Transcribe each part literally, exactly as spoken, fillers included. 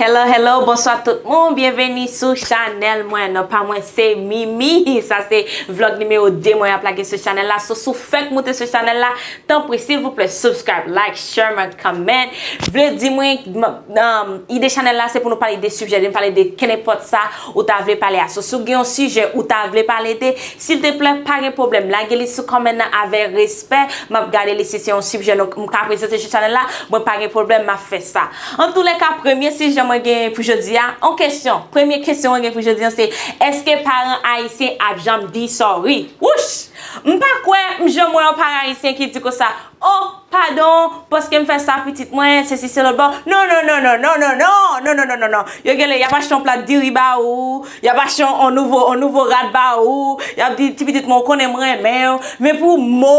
Hello, hello, bonswa tout moun, byenveni sou chanèl mwen. Non pa mwen se Mimi, sa se vlog nimewo de mwen ap lage sou chanèl la. So, si w fèk moute sou chanèl la, tanpri, silvouplè, subscribe, like, share, mwen, comment. Vle di mwen, m- um, ide chanèl la se pou nou pale de sijè, de pale de kenenpòt sa ou ta vle pale a. So, si w gen yon sijè ou ta vle pale de, silteplè, pa gen pwoblèm, lage li sou comment nan avèk respè. M ap gade li si se yon sijè nou- m ka prezante sou chanèl la, mwen pa gen pwoblèm, m ap fè sa. Antoulèka, premye sijè mwen gen pou jodi a, yon kesyon. Premye kesyon mwen gen pou jodi a se, èske paran ayisyen ap janm di sorry? Wouch! M pa kwè m janm wè yon paran ayisyen ki di konsa, oh, padon, paske m fè sa pitit mwen, sesi se lòt bò. Non, non, non, non, non, non, non, non, non, non, non, non. Yo genlè, y ap achte yon plat diri ba ou, y ap achte yon nouvo, yon nouvo rad ba ou, y ap di, ti pitit mwen, ou konnen m renmen w. Men pou mo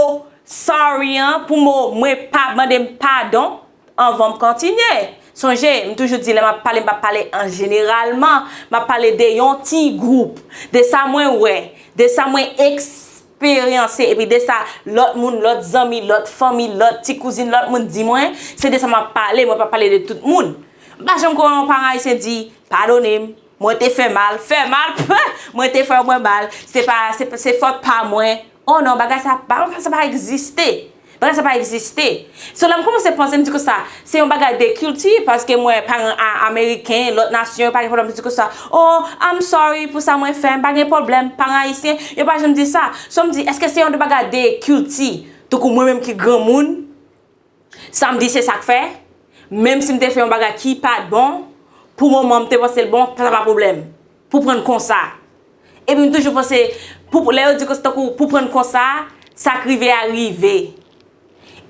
sorry an, pou mo mwen pa mande m padon, anvan m kontinye. Sonje, m toujou di, lè m ap pale, m p ap pale an jeneralman. M ap pale de yon ti gwoup, de sa mwen wè, de sa mwen eksperyanse, epi de sa lòt moun, lòt zanmi, lòt fanmi, lòt ti kouzin, lòt moun di mwen, se de sa m ap pale, mwen p ap pale de tout moun. M pa janm kwè yon paran ayisyen di, padone m, mwen te fè mal, fè mal, mwen te fè mwen mal, se pa, se, se fòt pa mwen. Oh non, bagay sa, bagay sa pa egziste. Bagay sa pa egziste. So, lè m kòmanse panse, m di konsa, se yon bagay de kilti, paske mwen, paran a- ameriken, lòt nasyon, yo pa gen pwoblèm pou di konsa, oh, I'm sorry pou sa mwen fè, m pa gen pwoblèm, paran ayisyen, yo pa janm di sa. So, m di, èske se yon bagay de kilti? Tankou mwen menm ki granmoun, sa m di se sa k fè, menm si m te fè yon bagay ki pa t bon, pou moman m te panse l bon, sa pa pwoblèm. Pou pran l konsa. Epi m toujou panse, pou, lè yo di konsa, tankou pou pran l konsa, sa k rive a rive.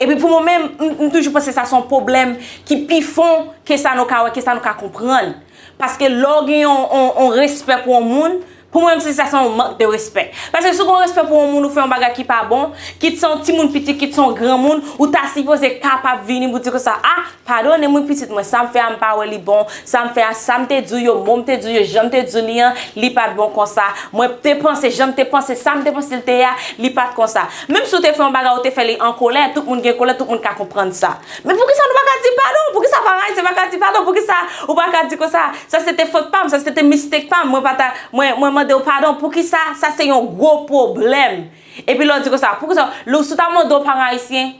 Epi pou mwen menm, m, m toujou panse sa se yon pwoblèm ki pi fon ke sa nou ka wè, ke sa nou ka konprann. Paske lè w gen yon, yon, yon respè pou yon moun, pou mwen menm se sa se yon mank de respè. Paske si w gen yon respè pou yon moun, ou fè yon bagay ki pa bon, kit se yon timoun piti, kit se yon granmoun, ou ta sipoze kapab vini pou di konsa, ah, padone m wi pitit mwen, sa m fè a m pa wè li bon, sa m fè a, sa m te di w yo, mo m te di w yo, jan m te di w li an, li pa t bon konsa. Mwen te panse, jan m te panse, sa m te panse l te ye a, li pa t konsa. Menm si w te fè yon bagay, ou te fè li an kolè, tout moun gen kolè, tout moun ka konprann sa. Men poukisa nou pa ka di padon? Poukisa paran ayisyen pa ka di padon? Poukisa ou pa ka di konsa, sa se te fòt pa m, sa se te mistake pa m, mwen pa ta, mwen, mwen mande w padon? Poukisa sa se yon gwo pwoblèm? Epi lè w di konsa, poukisa, lè w, si w ta mande yon paran ayisyen,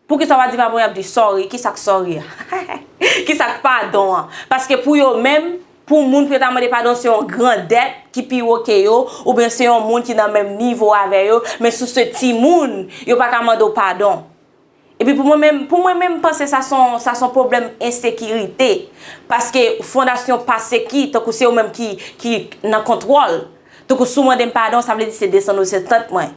poukisa w pa di padon, y ap di sorry, kisa k sorry a? Kisa k padon an? Paske pou yo menm, pou moun pou yo ta mande padon, se yon grandèt ki pi wo ke yo, oubyen se yon moun ki nan menm nivo avè yo, men sou se timoun, yo pa ka mande w padon. Epi pou mwen menm, pou mwen menm, m panse sa se yon, sa se yon pwoblèm ensekirite. Paske fondasyon pa se ki, tankou se ou menm ki, ki nan kontwòl. Tankou si w mande m padon, sa vle di se desann ou se tant mwen.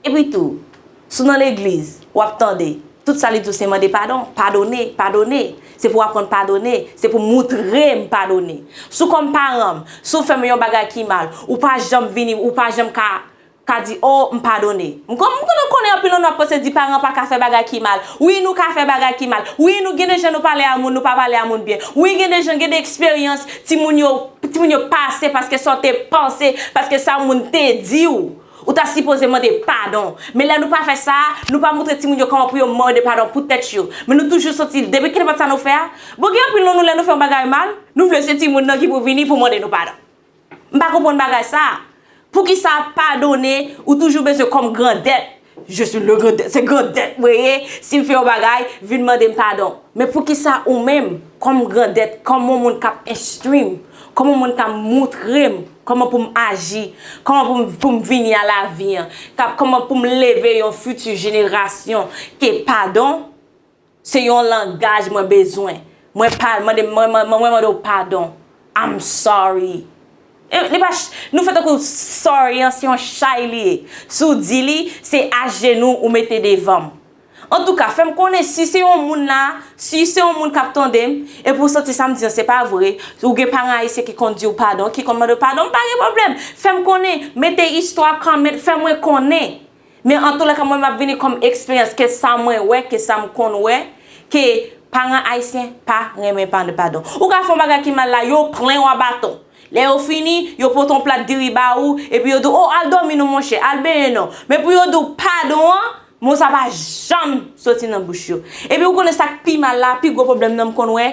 Epi tou, si w nan legliz, w ap tande, tout sa li di w se mande padon, padone, padone. Se pou w aprann padone, se pou w moutre m padone. Si w kòm paran m, si w fè m yon bagay ki mal, ou pa janm vini, ou pa janm ka ka di, oh, m padone. M konn, m konn konnen anpil nan nou ap panse di paran pa ka fè bagay ki mal. Wi, nou ka fè bagay ki mal. Wi, nou gen de jan nou pale a moun, nou pa pale a moun byen. Wi, gen de jan, gen de eksperyans timoun yo, timoun yo pase paske sa w te panse, paske sa yon moun te di w. Ou ta sipoze mande padon. Men lè nou pa fè sa, nou pa moutre timoun yo kòman pou yo mande padon pou tèt yo. Men nou toujou santi, depi kenenpòt sa nou fè a, bon, gen anpil nan nou, lè nou fè yon bagay mal, nou vle se timoun nan ki pou vini pou mande nou padon. M pa konprann bagay sa. Poukisa padone, ou toujou bezwen kòm grandèt? Je suis le grandèt, se grandèt mwen ye. Si m fè yon bagay, vin mande m padon. Men poukisa ou menm, kòm grandèt, kòm yon moun k ap enstwi m, kòm yon moun k ap moutre m kòman pou m aji, kòman pou m, pou m vini a lavi an, k ap, kòman pou m leve yon fiti jenerasyon, ke padon se yon langaj mwen bezwen. Mwen pa, mande, mwen, mwen, mwen mande w padon. I'm sorry. E, li pa ch-, nou fè tankou sorry an, se yon chay li ye. Si w di li, se ajenou ou mete devan m. Antouka, fè m konnen si se yon moun la, si se yon moun k ap tande m, epi w santi sa m di an se pa vre, ou gen paran ayisyen ki konn di w padon, ki konn mande w padon, m pa gen pwoblèm. Fè m konnen, mete istwa, comment, fè mwen konnen. Men antoulèka, mwen, m ap vini kòm eksperyans, ke sa mwen wè, ke sa m konn wè, ke paran ayisyen pa renmen mande padon. Ou ka fè yon bagay ki mal la, yo plen w a baton. Lè yo fini, yo pote yon plat diri ba ou, epi yo di w, oh, al dòmi non, monchè, al benyen non. Men pou yo di w padon an, mo sa pa janm soti nan bouch yo. Epi ou konnen sa k pi mal la, pi gwo pwoblèm nan m konn wè,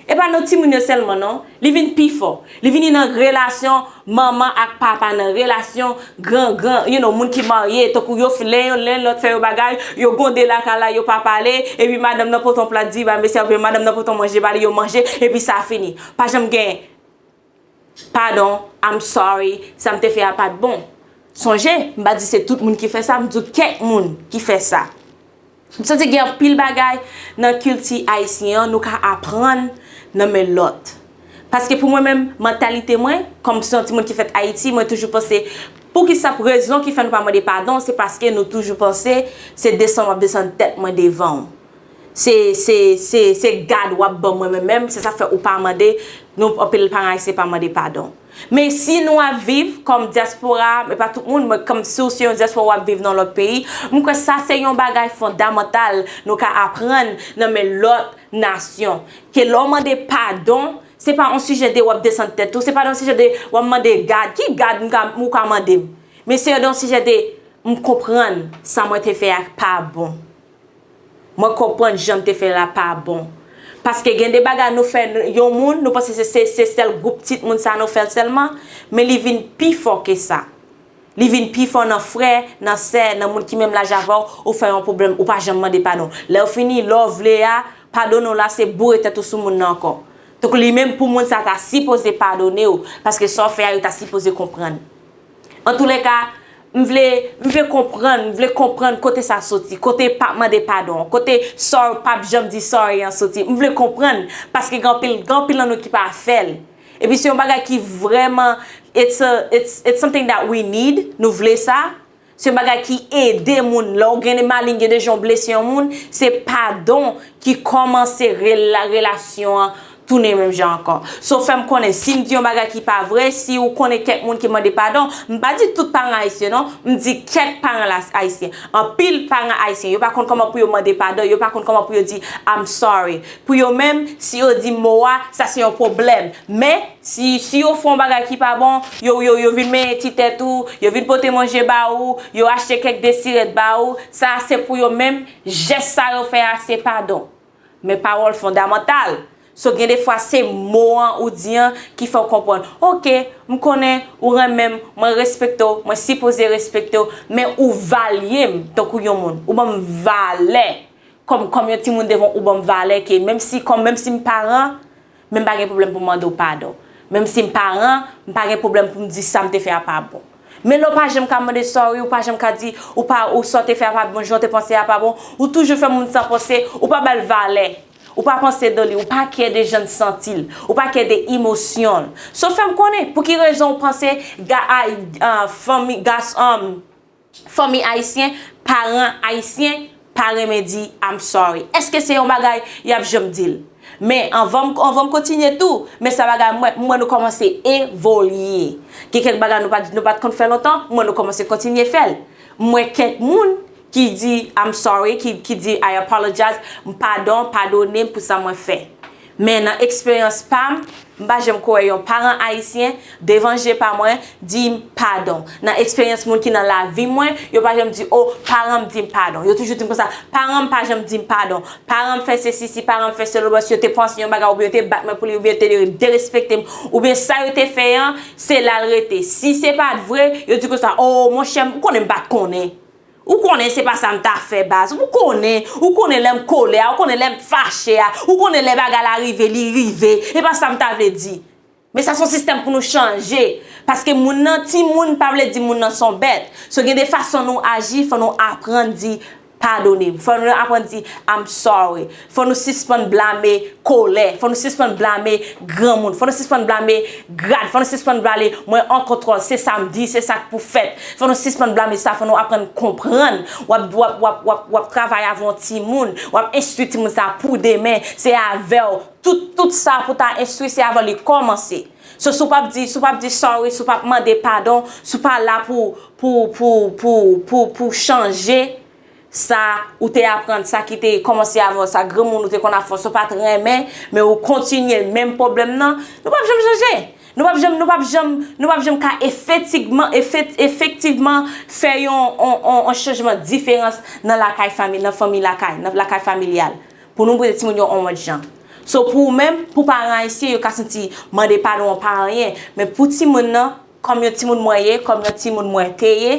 E pa nan timoun yo sèlman non, li vin pi fò. Li vini nan relasyon manman ak papa, nan relasyon gran, gran, you know, moun ki marye, tankou yo, lè yon, lè lòt fè yo bagay, yo gwonde lakay la, yo pa pale, epi madanm nan pote yon plat diri ba mesye, epi madanm nan pote yon manje ba li, yo manje, epi sa fini. Pa janm gen padon, I'm sorry, sa m te fè a pa t bon. Sonje, m pa di se tout moun ki fè sa, m di w kèk moun ki fè sa. M santi gen anpil bagay nan kilti ayisyen an nou ka aprann nan men lòt. Paske pou mwen menm, mantalite mwen, kòm se yon timoun ki fèt Ayiti, mwen toujou panse, poukisa rezon ki fè nou pa mande padon, se paske nou toujou panse se desann w ap desann tèt mwen devan w. Se, se, se, se gad w ap ban mwen menm, menm, se sa k fè ou pa mande, nou anpil paran ayisyen pa mande padon. Men si nou ap viv kòm dyaspora, e pa tout moun, men kòm si w se yon dyaspora w ap viv nan lòt peyi, m kwè sa se yon bagay fondamantal nou ka aprann nan men lòt nasyon. Ke lè w mande padon, se pa yon sijè de w ap desann tèt ou, se pa yon sijè de w ap mande gad, ki gad m ka, ou ka mande m? Men se yon sijè de m konprann sa mwen te fè a pa bon. Mwen konprann jan m te fè l la pa bon. Paske gen de bagay nou fè yon moun, nou panse se, se, se sèl gwoup tit moun sa nou fè l sèlman, men li vin pi fò ke sa. Li vin pi fò nan frè, nan sè, nan moun ki menm laj avè w, ou fè yon pwoblèm, ou pa janm mande padon. Lè w fini, lè w vle a, padone w la, se boure tèt ou sou moun nan ankò. Donk li menm pou moun sa ta sipoze padone w, paske sa w fè a, yo ta sipoze konprann. Antoulèka, m vle, m vle konprann, m vle konprann kote sa soti, kote pa mande padon, kote sorry, p ap janm di sorry an soti. M vle konprann, paske gen anpil, gen anpil nan nou ki pa fè l. Epi se yon bagay ki vrèman, it's a, it's, it's something that we need, nou vle sa. Se yon bagay ki ede moun. Lè w gen de maleng, gen de jan w blese yon moun, se padon ki kòmanse rela-, relasyon an tounen menm jan ankò. So, fè m konnen, si m di yon bagay ki pa vre, si ou konnen kèk moun ki mande padon, m pa di tout paran ayisyen non, m di kèk paran la, ayisyen. Anpil paran ayisyen, yo pa konn kòman pou yo mande padon, yo pa konn kòman pou yo di I'm sorry. Pou yo menm, si yo di mo a, sa se yon pwoblèm. Men, si, si yo fè yon bagay ki pa bon, yo, yo, yo vin menyen ti tèt ou, yo vin pote manje ba ou, yo achte kèk desirèt ba ou, sa se pou yo menm, jès sa yo fè a se padon. Men pawòl fondamantal. So gen de fwa se mo an ou di an ki fè w konprann. Oke, m konnen ou renmen m, mwen respekte w, mwen sipoze respekte w, men ou valye m tankou yon moun. Ou ban m valè. Kòm, kòm yon timoun devan ou ban m valè ke menm si, kòm menm si m paran, men m pa gen pwoblèm pou m mande w padon. Menm si m paran, m pa gen pwoblèm pou m di sa m te fè a pa bon. Men lè w pa janm ka mande sorry, ou pa janm ka di, ou pa, ou sa w te fè a pa bon, jan w te panse a pa bon, ou toujou fè moun sa panse, ou pa ba l valè, ou pa panse de li, ou pa care de jan l santi l, ou pa care de emosyon l. So fè m konnen, pou ki rezon w panse ga, a, a, fanmi, gas, um, fanmi ayisyen, paran ayisyen pa renmen di I'm sorry. Èske se yon bagay y ap janm di l? Men anvan m, anvan m kontinye tou, men sa bagay mwen, mwen nou kòmanse evolye. Gen kèk bagay nou pa, nou pa t konn fè lontan, mwen nou kòmanse kontinye fè l. Mwen kèk moun ki di I'm sorry, ki, ki di I apologize, m padon, padone m pou sa mwen fè. Men nan eksperyans pa m, m pa janm kwè yon paran ayisyen devan je pa mwen di m padon. Nan eksperyans moun ki nan lavi mwen, yo pa janm di, o, paran m di m padon. Yo toujou di m konsa, paran m pa janm di m padon. Paran m fè sesi, si paran m fè selo, si yo te panse yon bagay, oubyen yo te bat mwen pou li, oubyen yo te derespekte m, oubyen sa yo te fè an, se la l rete. Si se pa t vre, yo di konsa, o, monchè, m konnen m pa t konnen. Ou konnen se pa sa m ta fè baz. Ou konnen, ou konnen lè m kolè a, ou konnen lè m fache a, ou konnen lè bagay la rive, li rive. E pa sa m ta vle di. Men sa se yon sistèm pou nou chanje. Paske moun nan, timoun pa vle di moun nan se yon bèt. So gen de fason nou aji, fò nou aprann di padone m. Fò nou aprann di I'm sorry. Fò nou sispann blame kolè. Fò nou sispann blame granmoun. Fò nou sispann blame grad. Fò nou sispann blame mwen an kontwòl. Se sa m di, se sa k pou fèt. Fò nou sispann blame sa. Fò nou aprann konprann. W ap, w ap, w ap, w ap, w ap travay avè yon timoun. W ap enstwi timoun sa pou demen. Se avè w. Tout, tout sa pou ta enstwi, se avè w li kòmanse. So, si w p ap di, si w p ap di sorry, si w p ap mande padon, si w pa la pou, pou, pou, pou, pou, pou chanje, sa ou te aprann, sa ki te kòmanse avè w, sa granmoun ou te konn ap fè w, si w pa t renmen, men ou kontinye menm pwoblèm nan, nou p ap janm chanje. Nou p ap janm, nou p ap janm, nou p ap janm ka efektivman, efek-, efektivman fè yon, on, on, on chanjman diferans nan lakay fami, nan fanmi lakay, nan lakay familyal. Pou nou pote timoun yo on lòt jan. So pou ou menm, pou paran ayisyen, yo ka santi mande padon an pa anyen. Men pou timoun nan, kòm yon timoun mwen ye, kòm yon timoun mwen te ye,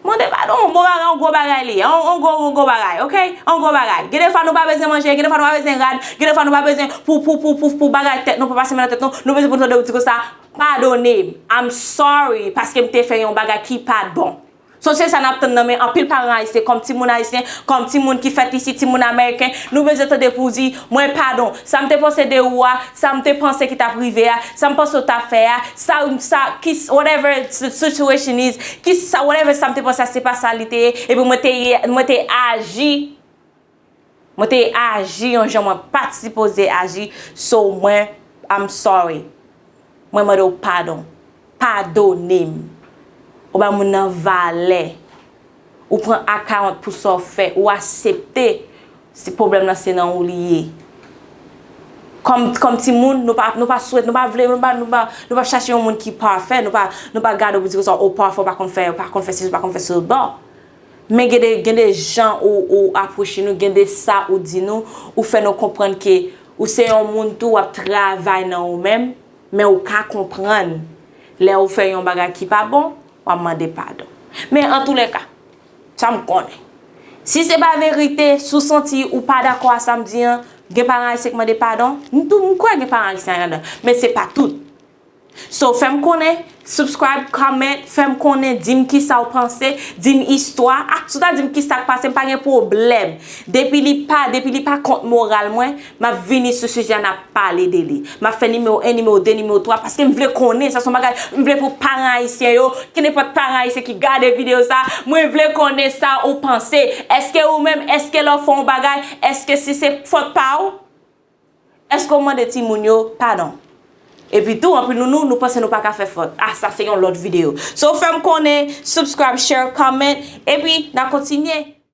mande padon, yon bon bagay, yon gwo bagay li ye, yon, yon gwo, yon gwo bagay, oke? Yon gwo bagay. Gen de fwa nou pa bezwen manje, gen de fwa nou pa bezwen rad, gen de fwa nou pa bezwen pou, pou, pou, pou, pou bagay tèt nou, pou pase men nan tèt nou, nou bezwen pou nou tande w di konsa, padone m, I'm sorry, paske m te fè yon bagay ki pa t bon. So se sa n ap tann nan men anpil paran ayisyen, kòm timoun ayisyen, kòm timoun ki fèt isi, timoun ameriken, nou bezwen tande pou di, mwen padon, sa m te panse de ou a, sa m te panse ki t ap rive a, sa m panse w t ap fè a, sa, sa, ki, whatever the situation is, ki sa, whatever sa m te panse a, se pa sa li te ye, epi mwen te, mwen te aji, mwen te aji yon jan mwen pa t sipoze aji, so mwen, I'm sorry. Mwen mande w padon. Padone m. Ou bay moun nan valè. Ou pran akawont pou sa w fè. Ou aksepte si pwoblèm nan se nan ou li ye. Kòm, kòm timoun, nou pa, nou pa swete, nou pa vle, nou pa, nou pa, nou pa chache yon moun ki pafè, nou pa, nou pa gade w pou di konsa, ou pafè, ou pa konn fè, ou pa konn fè sesi, ou pa konn fè sela. Men gen de, gen de jan ou, ou apwoche nou, gen de sa ou di nou, ou fè nou konprann ke ou se yon moun tou, w ap travay nan ou menm, men ou ka konprann lè ou fè yon bagay ki pa bon, w ap mande padon. Men antoulèka, sa m konnen. Si se pa verite, si w santi ou pa dakò a sa m di an, gen paran ayisyen k mande padon, m tou, m kwè gen paran ayisyen ladan, men se pa tout. So, fè m konnen, subscribe, comment, fè m konnen, di m kisa w panse, di m istwa. Ah, si w ta di m kisa k pase, m pa gen pwoblèm. Depi li pa, depi li pa kont moral mwen, m ap vini sou sijè a, n ap pale de li. M ap fè nimewo en, nimewo de, nimewo twa, paske m vle konnen, sa se yon bagay, m vle pou paran ayisyen yo, kenenpòt paran ayisyen ki gade videyo sa, mwen vle konnen sa ou panse. Èske ou menm, èske lè w fè yon bagay, èske si se fòt pa ou? Èske w mande timoun yo padon? Epi tou, anpil nou, nou, nou panse nou pa ka fè fòt. Ah, sa se yon lòt videyo. So, fè m konnen, subscribe, share, comment, epi n a kontinye.